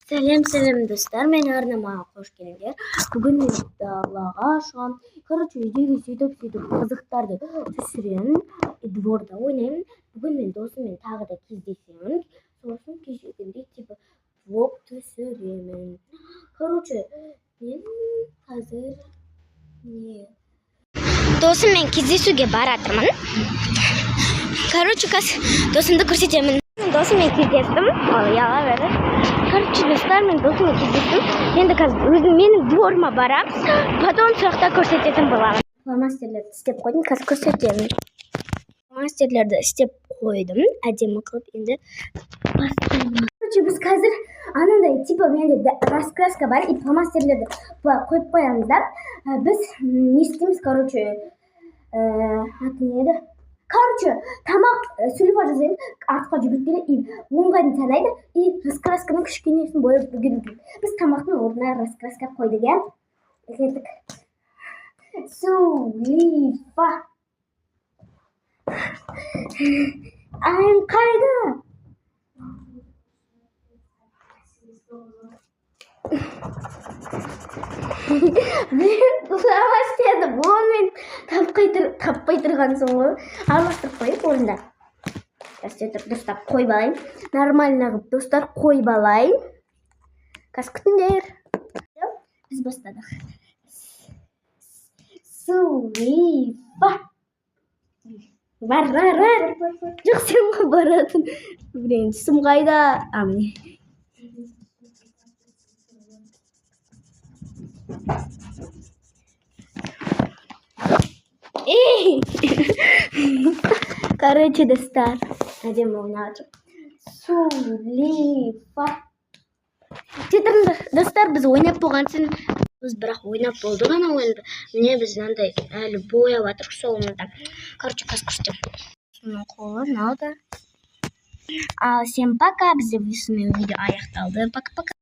Сәлем, сәлем, достар! Менің арнама қош келдіңдер. Бүгін мен далаға шығамын. Короче, үйдегі сөйтіп қызықтарды түсіремін и дворда ойнаймын. Бүгін мен досыммен тағы да кездесемін. Сосын кешегіндей типа влог түсіремін. Короче, мен қазір не досыммен кездесуге баратырмын. Короче, қазір досымды көрсетемін. Мен досыммен кездестім. Ол ұяла берді. Короче, достар, мен досыммен кездестім. Енді қазір өзім менің дворыма барамыз. Потом сол жақта көрсететін боламын. Фломастерлерді істеп қойдым, қазір көрсетемін. Фломастерлерді істеп қойдым. Әдемі қылып, енді бастаймын. Короче, біз қазір анандай типа менде раскраска бар, и фломастерлерді былай қойып қоямыз да. Біз не істейміз, короче, аты не еді? Короче, тамақ сулифа жасаймыз, артқа жүгіріп келеді и 10-ға дейін санайды, и раскрасканың кішкенесін бояп үлгеру керек. Біз тамақтың орнына раскраска қойдық, иә? Кеттік. Сулифа. Ай, қайда? Мен фломастерді онымен таппай тұрғансың ғой. Араластырып қояйық орында. Қазір тұр, дұрыстап қойып алайын. Нормально қылып, достар, қойып алайын. Қазір күтіңдер. Біз бастадық. Сулифа. Бар, бар, бар. Жоқ, сен ғой баратын. Блин, түсім қайда? А, міне. Ей! Короче, достар, әдемі ойнап жатыр. Сулифа. Тұрыңдар, достар, біз ойнап болған соң, біз бірақ ойнап болдық ана ойынды. Міне, біз мынандай әлі бояп жатырмық соңында. Короче, қазір көрсетемін. Соның қолы мынау да. Ал всем пока, бізде осымен видео аяқталды. Пока-пока.